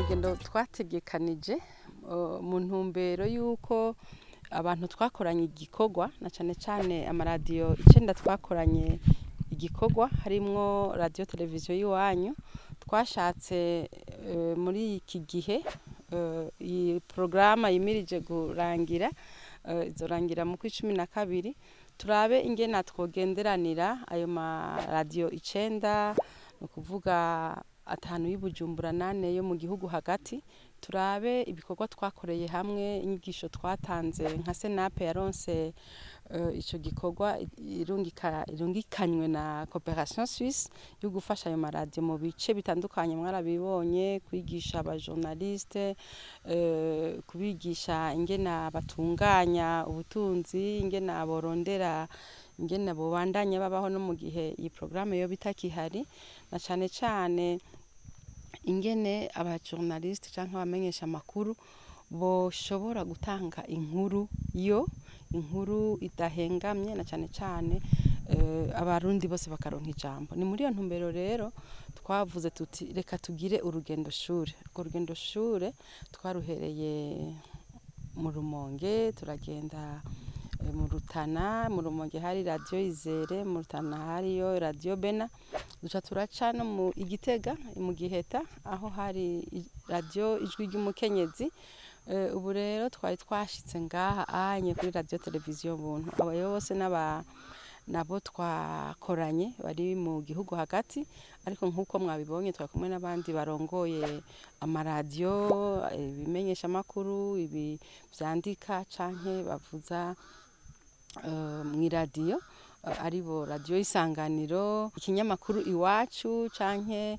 Urugendo twategekanije mu ntumbero y'uko abantu twakoranye igikorwa, na cane cane amaradiyo 9 twakoranye igikorwa, harimwo radiyo televiziyo y'iwanyu. Twashatse muri iki gihe iyi porogaramu yimirije kurangira, izorangira mu kwa 12, turabe ingene twogenderanira ayo maradiyo 9, ni ukuvuga 5 y'i Bujumbura n'4 yo mu gihugu hagati, turabe ibikorwa twakoreye hamwe, inyigisho twatanze nka CNAP yaronse ico gikorwa irungikanywe na Coopération Suisse yo gufasha ayo maradiyo mu bice bitandukanye. Mwarabibonye, kwigisha aba journaliste, kubigisha ingene batunganya ubutunzi, ingene borondera, ingene bobandanya babaho no mu gihe iyi porogaramu yoba itakihari, na cane cane ingene aba journaliste canke abamenyesha amakuru boshobora gutanga inkuru, yo inkuru idahengamye, na cane cane Abarundi bose bakaronka ijambo. Ni muri iyo ntumbero rero twavuze tuti: "Reka tugire urugendo shure." Urwo rugendo shure twaruhereye mu Rumonge, turagenda mu Rutana. Mu Rumonge hari Radiyo Izere, mu Rutana hariyo Radiyo Bena, duca turaca no mu Igitega mu Giheta, aho hari Radiyo Ijwi ry'Umukenyezi. Ubu rero twari twashitse ngaha anye kuri Radiyo Televiziyo Buntu. Abo bose n'aba nabo twakoranye bari mu gihugu hagati, ariko nk'uko mwabibonye twari kumwe n'abandi barongoye amaradiyo, ibimenyeshamakuru, ibi vyandika canke bavuza mw'iradiyo, aribo Radiyo Isanganiro, ikinyamakuru Iwacu canke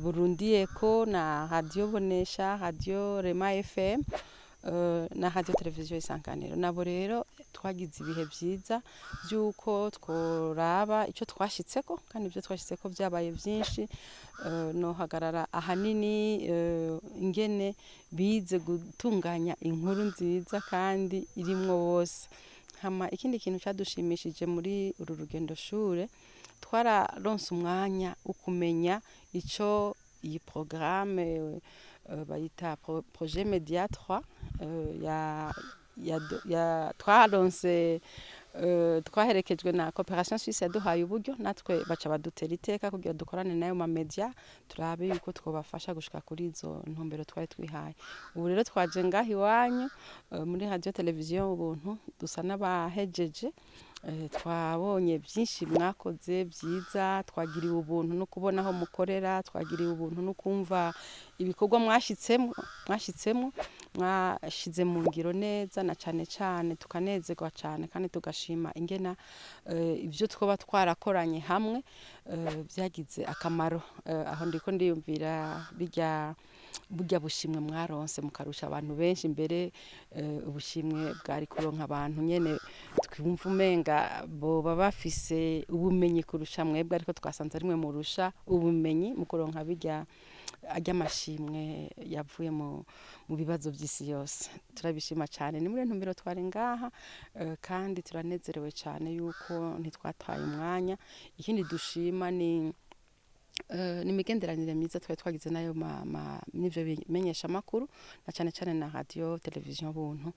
Burundi Eco na Radiyo Bonesha, Radiyo Rema FM na Radiyo Televiziyo Isanganiro. Nabo rero twagize ibihe vyiza vy'uko tworaba ico twashitseko, kandi ivyo twashitseko vyabaye vyinshi. Nohagarara ahanini ingene bize gutunganya inkuru nziza kandi irimwo bose. Hama ikindi kintu cadushimishije muri uru rugendo shure, twararonse umwanya wo kumenya ico iyi porogaramu bayita Projet Media 3 ya twaronse, twaherekejwe na Coopération Suisse yaduhaye uburyo, natwe baca badutera iteka kugira dukorane n'ayo ma media, turabe yuko twobafasha gushika kuri izo ntumbero twari twihaye. Ubu rero twaje ngaha iwanyu muri Radio Televiziyo Ubuntu, dusa n'abahejeje. Twabonye byinshi mwakoze byiza, twagiriwe ubuntu no kubona aho mukorera, twagiriwe ubuntu no kumva ibikorwa mwashitsemo, mwashize mu ngiro neza, na cane cane tukanezerwa cane kandi tugashima ingena ibyo twoba twarakoranye hamwe byagize akamaro. Aho ndiko ndiyumvira bijya burya bushimwe mwaronse mukarusha abantu benshi mbere, ubushimwe bwari kuronka abantu nyene twumva umenga boba bafise ubumenyi kurusha mwebwe, ariko twasanze arimwe murusha ubumenyi mu kuronka bijya arya amashimwe yavuye mu bibazo vy'isi yose. Turabishima cyane. Ni muri ntumbero twari ngaha, kandi turanezerewe cyane yuko ntitwataye umwanya. Ikindi dushima ni imigenderanire myiza twari twagize nayo n'ivyo bimenyesha amakuru, na cane cane na Radio Televiziyo Buntu.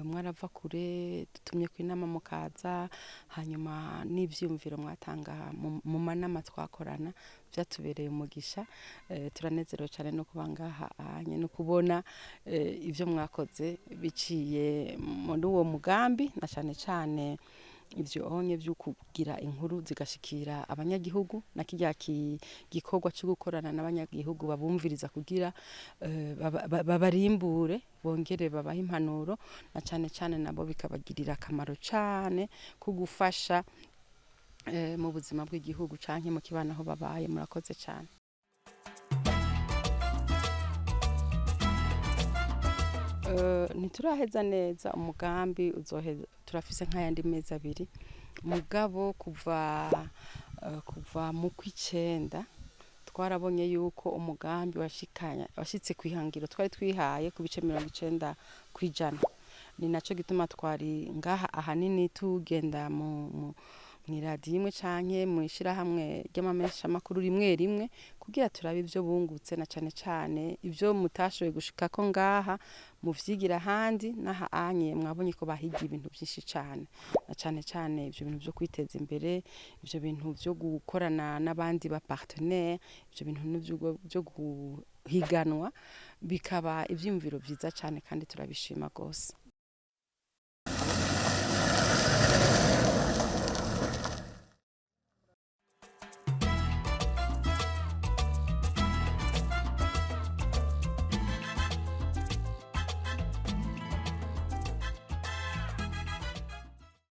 Mwarava kure, dutumye ku inama mukaza, hanyuma n'ivyiyumviro mwatanga mu manama twakorana vyatubereye umugisha. Turanezerewe cane no kuba ngaha anye no kubona ivyo mwakoze biciye muri uwo mugambi, na cane cane ivyo onye vyo kugira inkuru zigashikira abanyagihugu, na kirya gikorwa cyo gukorana n'abanyagihugu babumviriza kugira babarimbure, bongere babahe impanuro, na cane cane nabo bikabagirira akamaro cane ko gufasha mu buzima bw'igihugu canke mu kibano aho babaye. Murakoze cane. Ntituraheza neza umugambi, uzoheza turafise nk'ayandi mezi 2, mugabo kuva mu kw'icenda twarabonye yuko umugambi washitse kw'ihangiro twari twihaye ku bice 90%. Ni naco gituma twari ngaha ahanini tugenda mu Mw'iradiyo imwe canke mw'ishirahamwe ry'amamenyeshamakuru rimwe rimwe, kugira turabe ivyo bungutse, na cane cane ivyo mutashoboye gushikako ngaha muvyigira ahandi. N'aha anye mwabonye ko bahigiye ibintu vyinshi cane, na cane cane ivyo bintu vyo kwiteza imbere, ivyo bintu vyo gukorana n'abandi ba partenaire, ivyo bintu vyo guhiganwa, bikaba ivyiyumviro vyiza cane kandi turabishima gose.